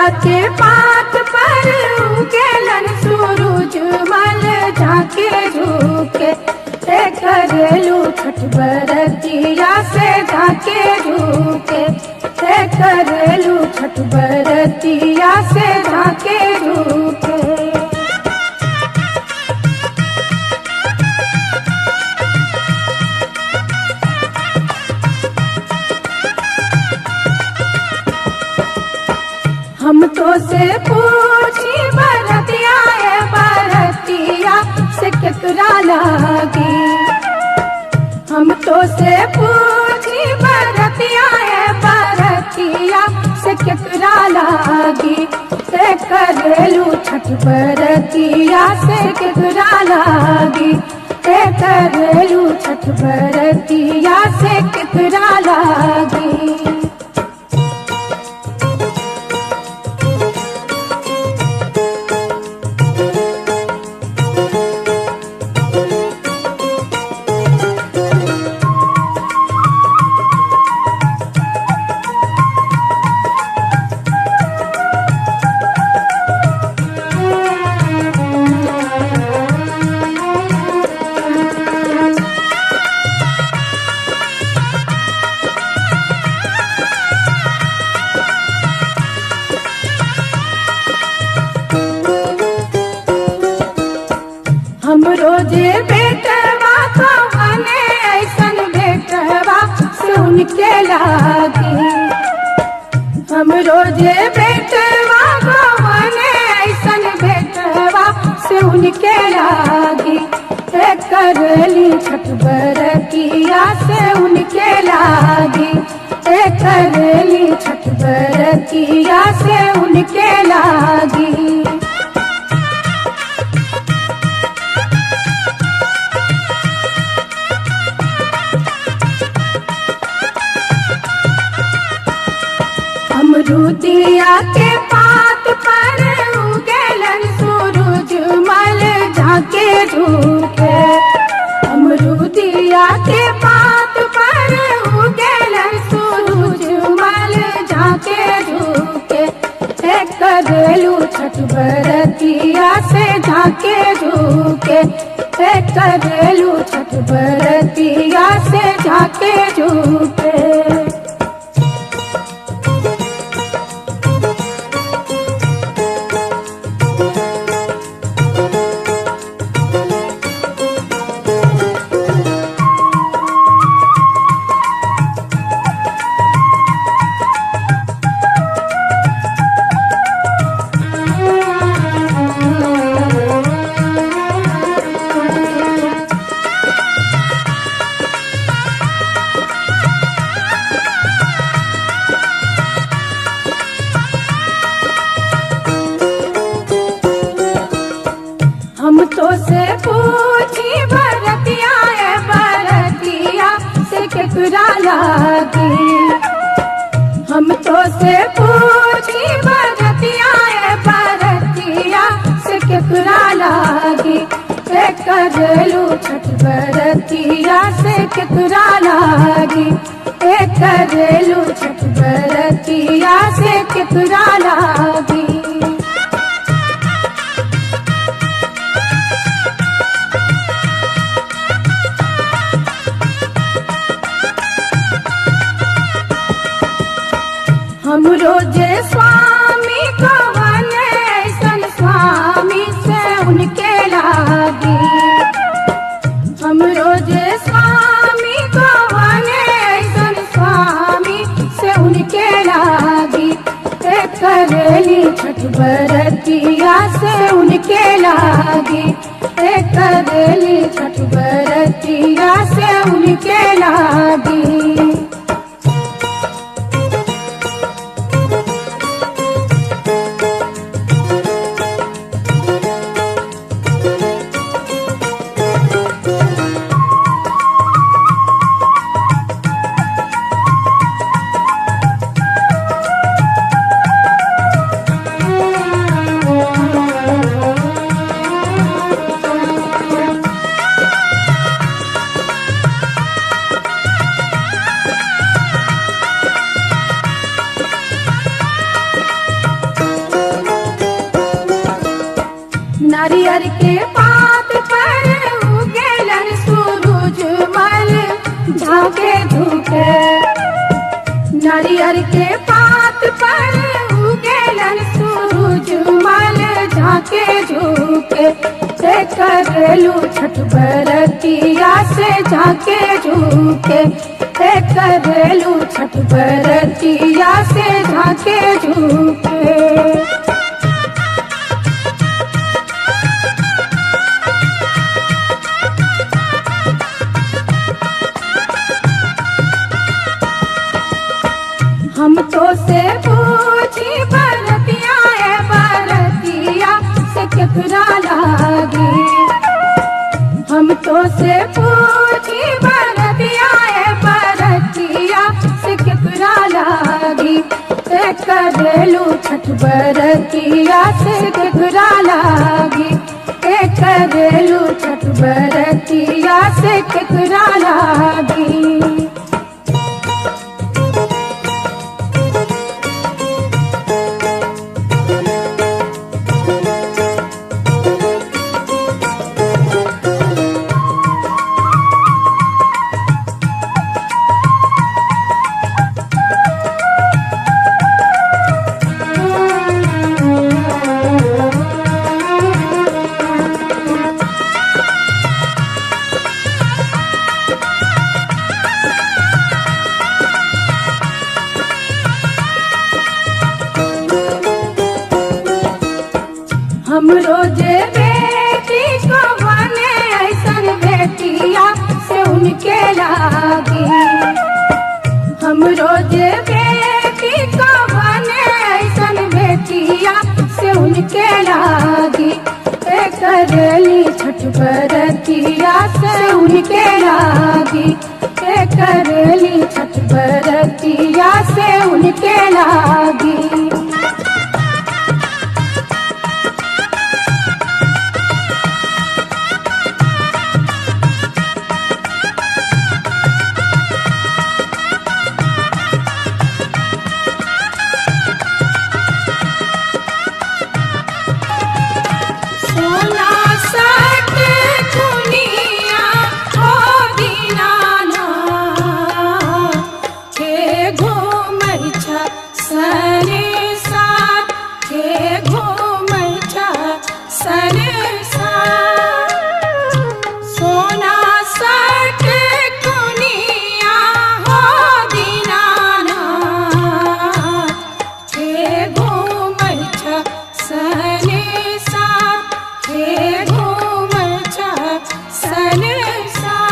के पात पर उगेलन सूरज मल झाके झुके, ते करेलू छठ बरतिया से झाके झुके, ते करेलू छठ बरतिया से झाके झुके। हम तो से पूछी बरतिया ए बरतिया से केकरा लागी, हम तो से पूछी बरतिया ए बरतिया से केकरा लागी, से करेलू छठ बरतिया से केकरा लागी, से करेलू छठ बरतिया से केकरा लागी। हम रोजे बेटवा कवने ऐसन बेटवा से उनके लागी, हम रोजे बेटवा कवने ऐसन बेटवा से उनके लागी, ते करली छठ बरतिया से उनके लागी, ते करली छठ बरतिया से उनके लागी। अमरुदिया के पात पर उगेलन सूरज मल झाके झुके, अमरुदिया के पात पर उगेलन सूरज मल झाके झुके, ते करेलू छठ बरतिया से झाके झुके, ते करेलू छठ बरतिया से झाके झुके। हम तो से पूछी बरतिया ए बरतिया से केकरा लागी, हम तो से पूछी बरतिया ए बरतिया से केकरा लागी, ते करेलू छठ बरतिया से केकरा लागी, ते करेलू छठ बरतिया से केकरा लागी। हम रोजे स्वामी कवन ऐसन स्वामी से उनके लागी, हम रोजे स्वामी कवन ऐसन स्वामी से उनके लागी, ते करेली छठ बरतिया से उनके लागी, ते करेली छठ बरतिया से उनके लागी। नारियर के पात पर उगेलन सूरज मल झाके झूके। नारियर के पात पर उगेलन सूरज मल झाके झूके। से करेलू छठ बरतिया से झाके झूके। से करेलू छठ बरतिया से झाके झूके। हम तो से पूछी बरतिया ए बरतिया से केकरा लागी। हम तो से पूछी बरतिया ए बरतिया से केकरा लागी। से करेलू छठ बरतिया से केकरा लागी। से करेलू छठ बरतिया से केकरा लागी। हम रोजे बेटी को बने ऐसन बेटिया से उनके लागी। हम रोजे बेटी को बने ऐसन बेटिया से उनके लागी। ए करेली छठ बरतिया से उनके लागी। ए करेली छठ बरतिया से उनके लागी। सोना सट कुनिया ओ दीनाना के घूमै छ सनसार के घूमै छ सनसार। सोना सट कुनिया हो दीनाना के घूमै छ सनसार के घूमै छ सनसार।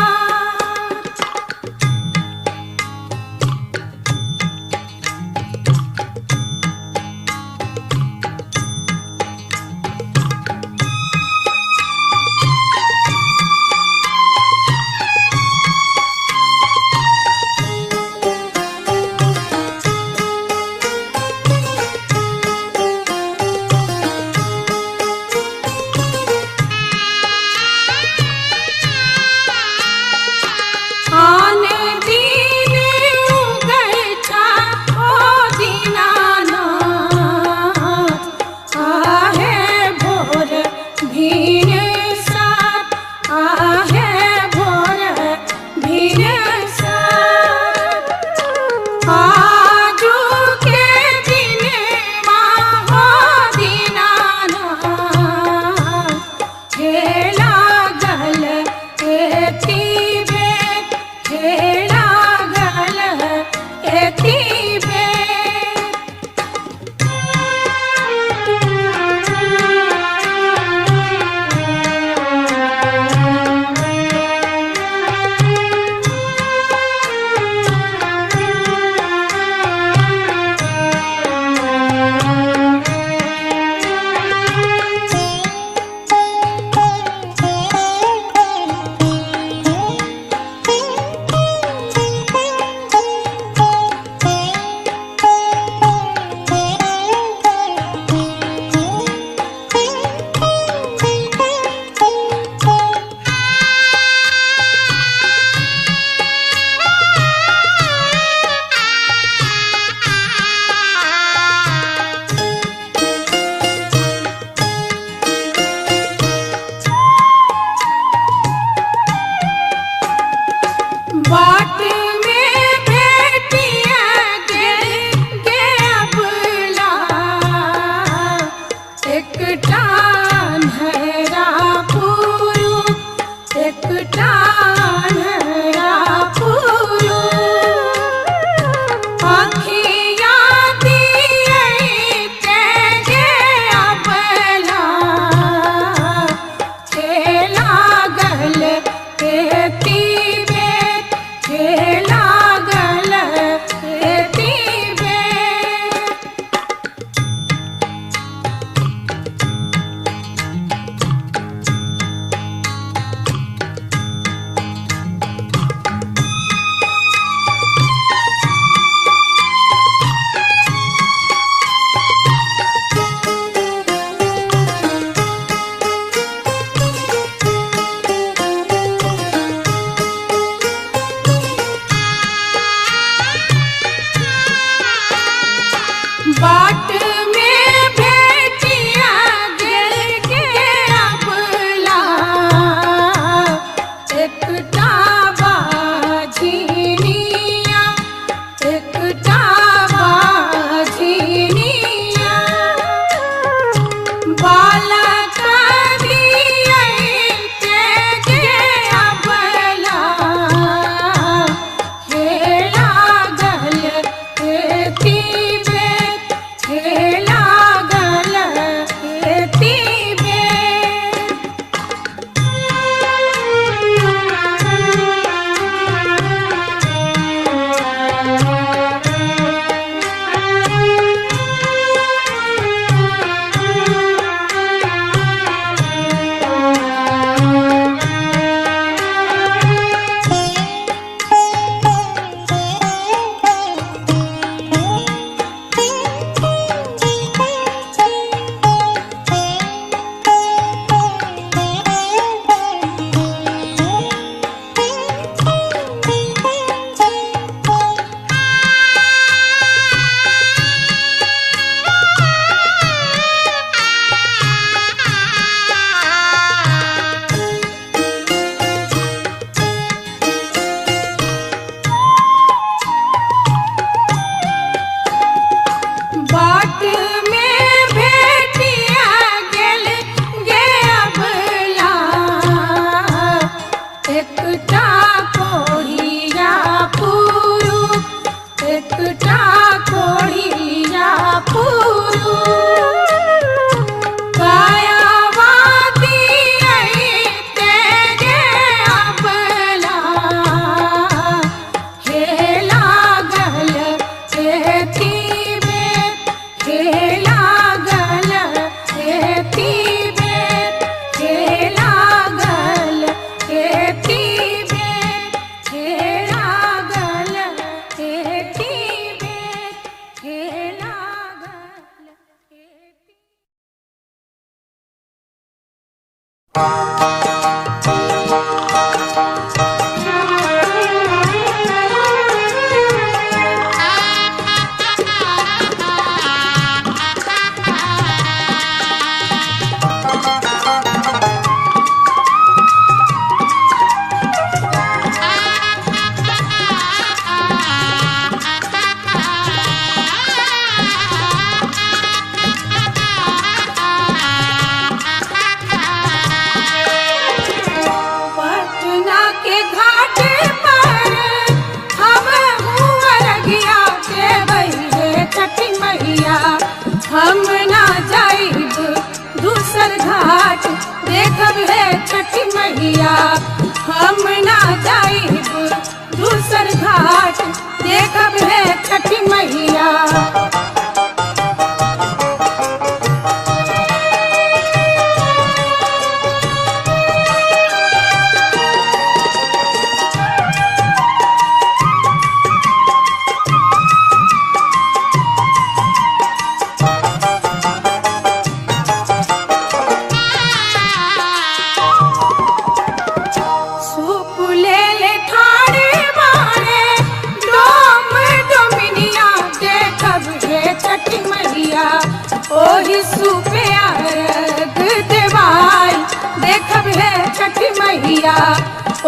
ओही सुपे अर्घ देवाई देखब हे छठ मैया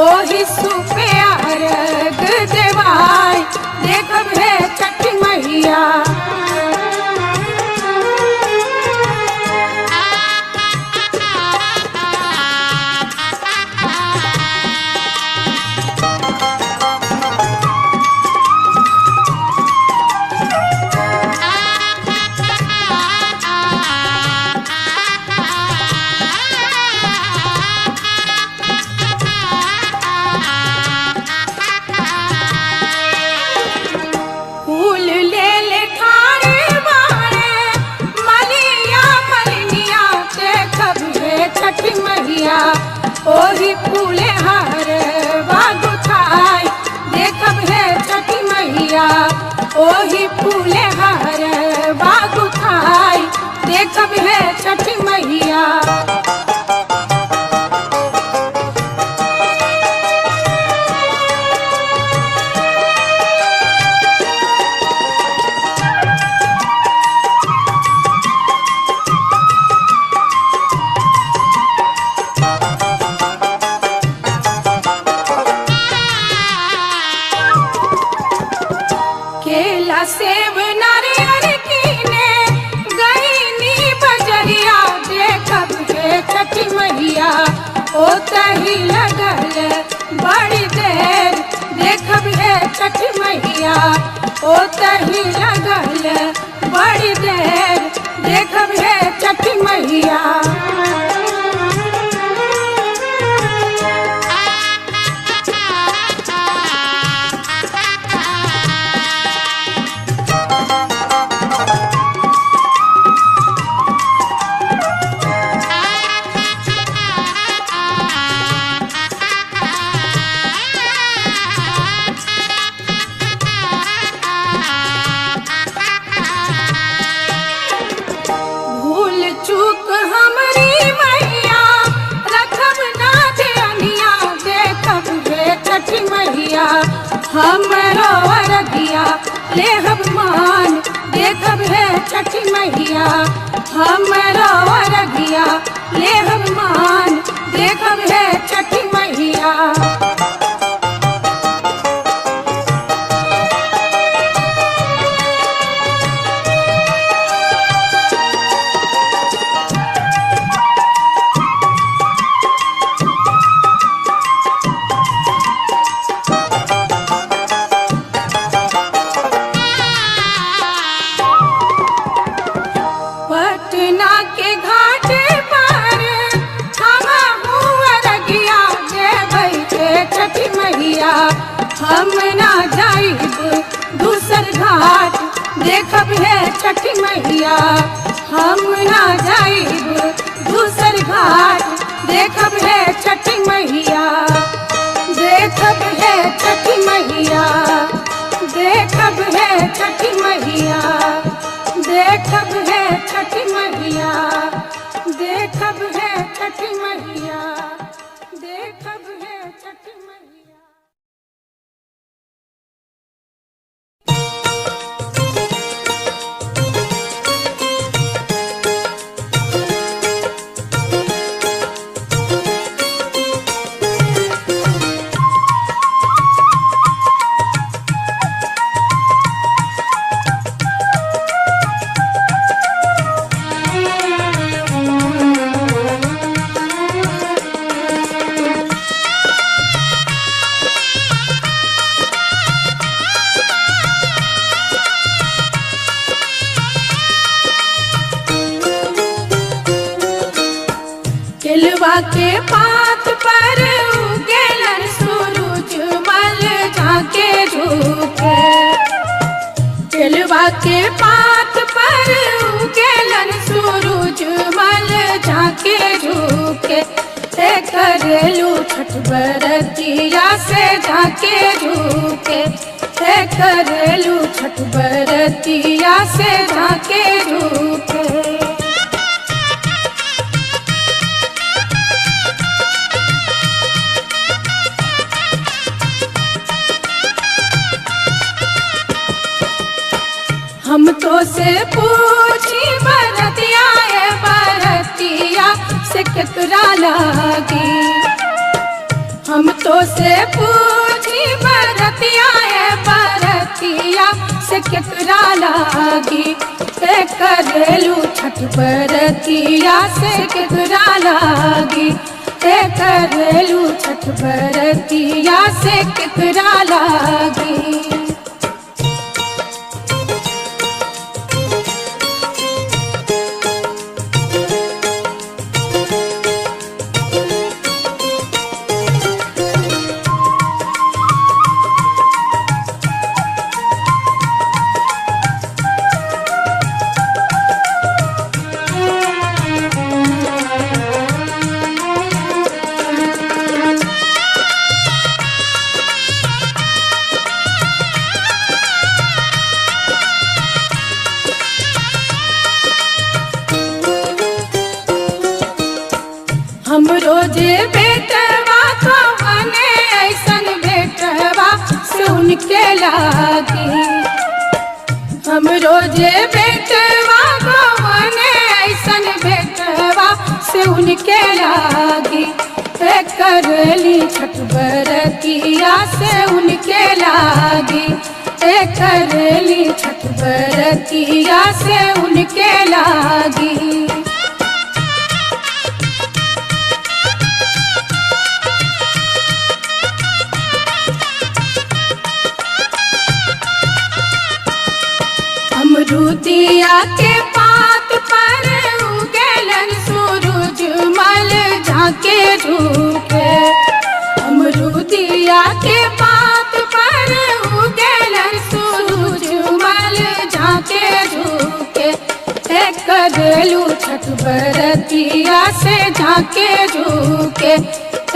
ओही सुपे अर्घ देवाई देखब हे छठ मैया। फूल ले ले ठाड़े बाड़े मलिया मलिनिया देखब हे छठ मैया ओही फूले हार बागुथाई देखब हे छठ मैया ओही फूले हार बागुथाई देखब हे छठ मैया। केला सेब नारियल कीने गईनी बजरिया देखब हे छठ मैया ओ तही लगल बड़ी देर देखब हे छठ मैया ओ तही लगल बड़ी देर देखब हे छठ मैया। भूल चूक हमरी मैया रखब ना ध्यानिया देखब हे छठ मैया हमरो अरगिया लेहब मान देखब हे छठ मैया हमरो अरगिया लेहब मान देखब हे छठ मैया। पटना के घाट पर हम अरगिया देबै के छठ मैया हम ना जाइब दूसर घाट देखब हे छठ मैया हम ना जाइब दूसर घाट देखब हे छठ मैया देखब हे छठ मैया देखब हे छठ मैया देखब हे छठ मैया देखब हे छठ मैया देखब हे छठ मैया। केलवा के पात पर उगेलन सूरज मल जाके झुके केलवा के पात पर उगेलन सूरज मल जाके झुके ते करेलू छठ बरतिया से जाके झुके ते करेलू छठ बरतिया से जाके झुके। हम तो से पूछी बरत केकरा लागी, ए करेलू छठ बरतिया से केकरा लागी, ए करेलू छठ बरतिया से केकरा लागी। हम रोजे बेटवा कवने ऐसन बेटवा से उनके लागी, हम रोजे बेटवा कवने ऐसन बेटवा से उनके लागी, ए करली छठ बरतिया से उनके लागी, ए करली छठ बरतिया से उनके लागी। अमरुदिया के पात पर उगेलन सूरज मल झाके झूके, अमरुदिया के पात पर उगेलन सूरज मल झाके झूके, ए करेलू छठ बरतिया से झाके झूके,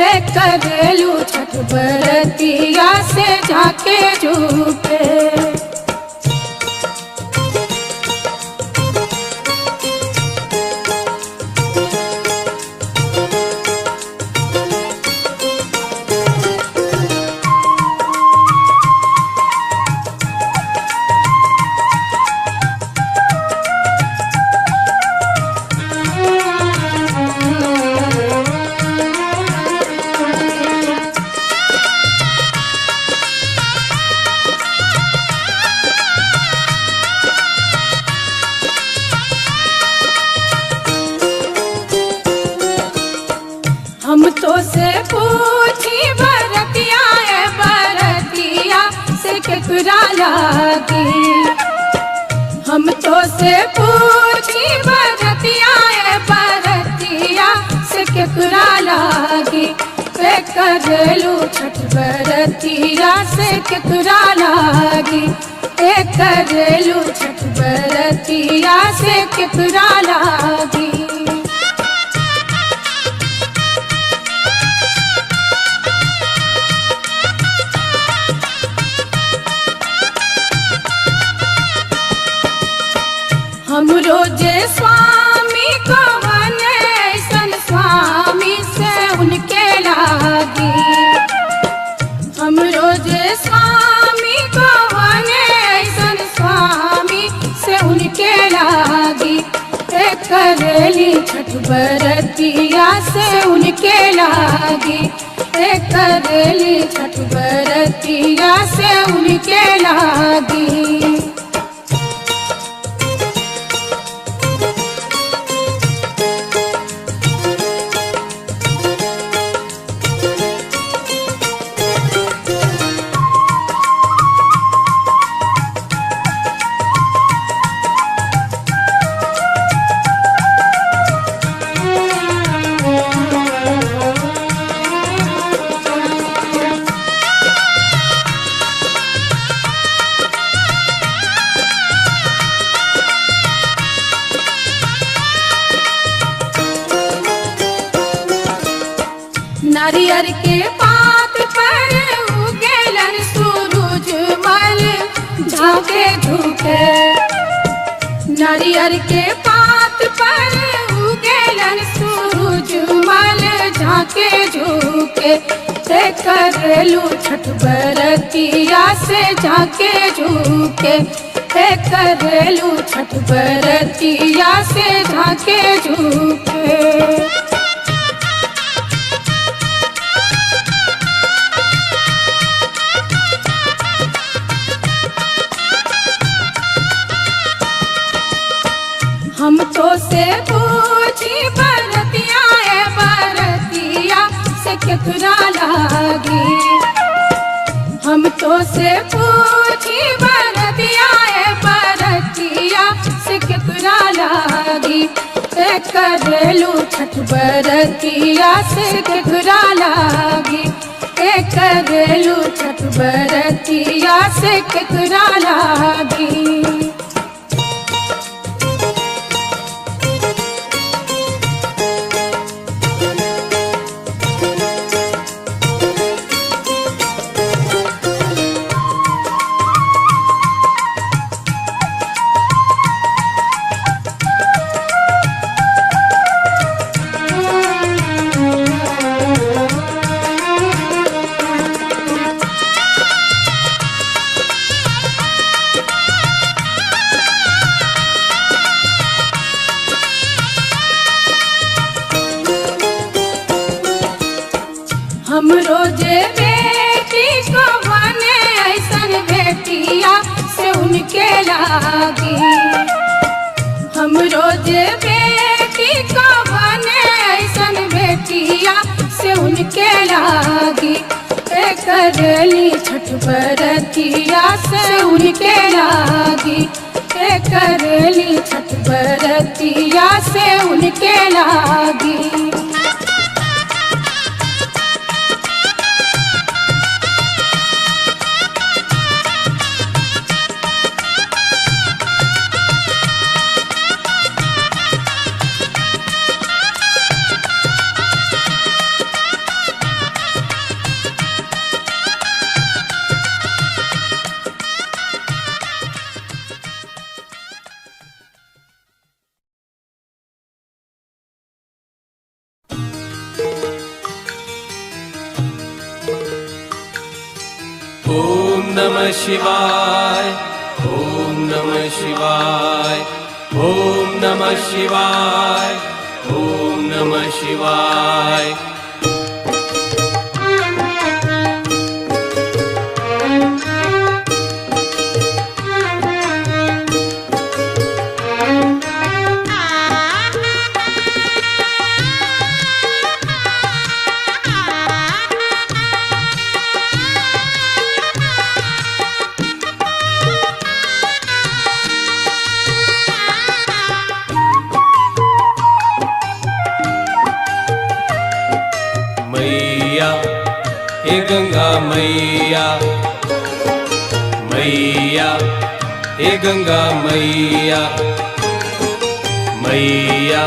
ए करेलू छठ बरतिया से झाके झूके। हम तो से पूछी बरतिया ए बरतिया से केकरा लागी, हम तो से पूछी बरतिया ए बरतिया से केकरा लागी, ए करेलू छठ बरतिया से केकरा लागी, ए करेलू छठ बरतिया से केकरा लागी। हम रोजे स्वामी कवने ऐसन स्वामी से उनके लागी, हम रोजे स्वामी कवने ऐसन स्वामी से उनके लागी, ए करेली छठ बरतिया से उनके लागी, ए करेली छठ बरतिया से उनके लागी। नारियर के पात पर उगेलन सूरज मल झाके झूके, नारियर के पात पर उगेलन सूरज मल झाके झूके, ए करेलू छठ बरतिया से झाके झूके, ए करेलू छठ बरतिया से झाके झूके। से पूछी बरतिया ए बरतिया से केकरा लागी। हम तो से पूछी बरतिया ए बरतिया से केकरा लागी। ए करेलू छठ बरतिया से केकरा लागी। ए करेलू छठ बरतिया से केकरा लागी। हम रोजे बेटी को बने ऐसन बेटिया से उनके लागी। हम रोजे बेटी को बने ऐसन बेटिया से उनके लागी। ए करेली छठ बरतिया से उनके लागी। ए करेली छठ बरतिया से उनके लागी। ॐ नमः शिवाय, ॐ नमः शिवाय, ॐ नमः शिवाय, ॐ नमः शिवाय। मैया हे गंगा मैया, मैया हे गंगा मैया, मैया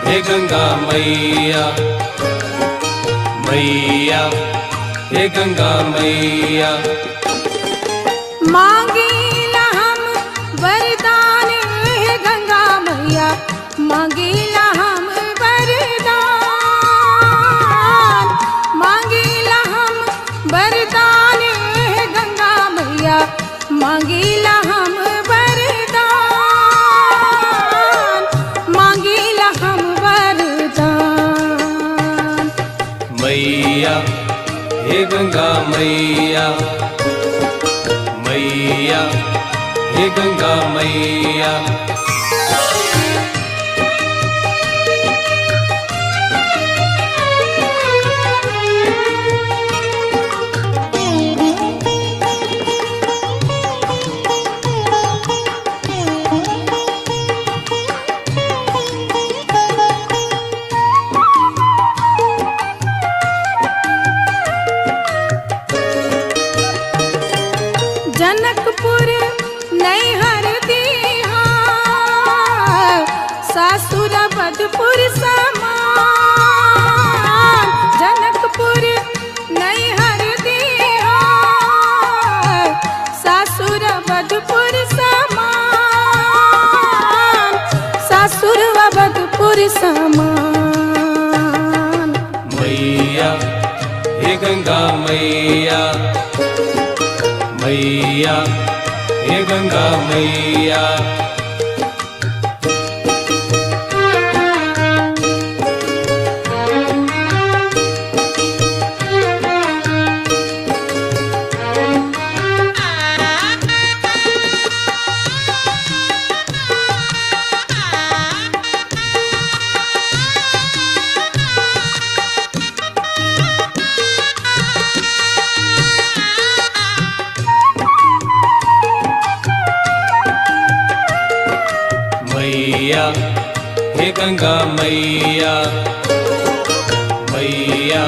हे गंगा मैया, मैया हे गंगा मैया। मांगीला हम वरदान हे गंगा मैया, मांगीला हम वरदान, मांगीला हम वरदान हे गंगा मैया, मांगीला हम वरदान, मांगीला हम वरदान। मैया हे गंगा मैया, मैया हे गंगा मैया। जनकपुर नैहर दीहा, सासुर बदपुर समान। जनकपुर नैहर दीहा, सासुर बदपुर समान, सासुर बदपुर समान। मैया हे गंगा मैया, मैया हे गंगा मैया। मैया, हे गंगा मैया, मैया,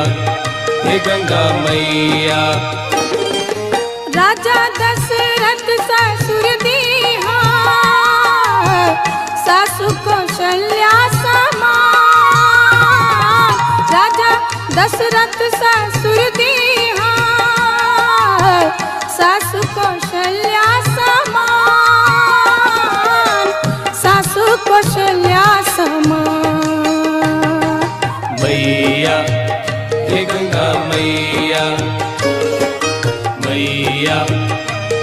हे गंगा मैया। राजा दशरथ ससुर दीहा, सासु कौशल्या समान। राजा दशरथ ससुर दीहा, सासु कौशल्या समान, सासु कौशल्या समान। मैया, हे गंगा मैया, मैया,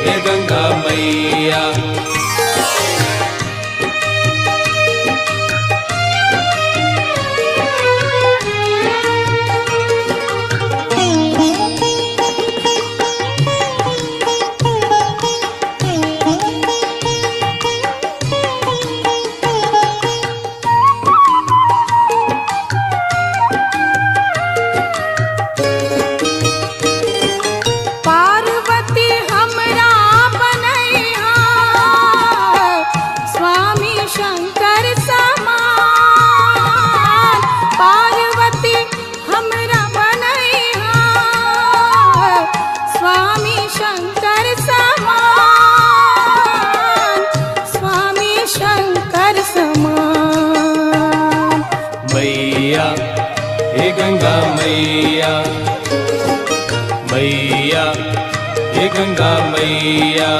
हे गंगा मैया। पार्वती हमरा बनैहा, स्वामी शंकर समान। पार्वती हमरा बनैहा, स्वामी शंकर समान, स्वामी शंकर समान। मैया, हे गंगा मैया, मैया, हे गंगा मैया।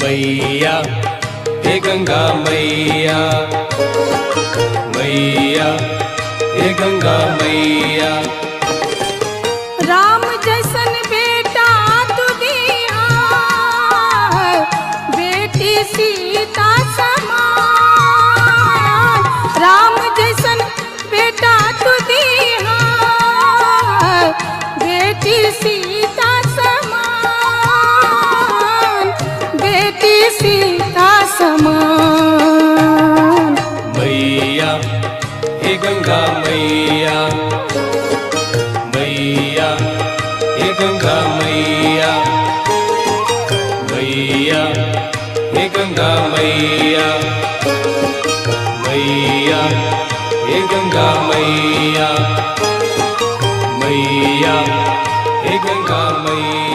मैया, हे गंगा मैया, मैया, हे गंगा मैया। राम जैसन बेटा तू दिया, बेटी सीता समान। राम जैसन बेटा तू दिया, बेटी सीता समान, बेटी सीता समान। मैया, हे गंगा मैया, मैया, हे गंगा मैया, मैया, हे गंगा मैया, मैया, हे गंगा मैया, मैया, हे गंगा मैया।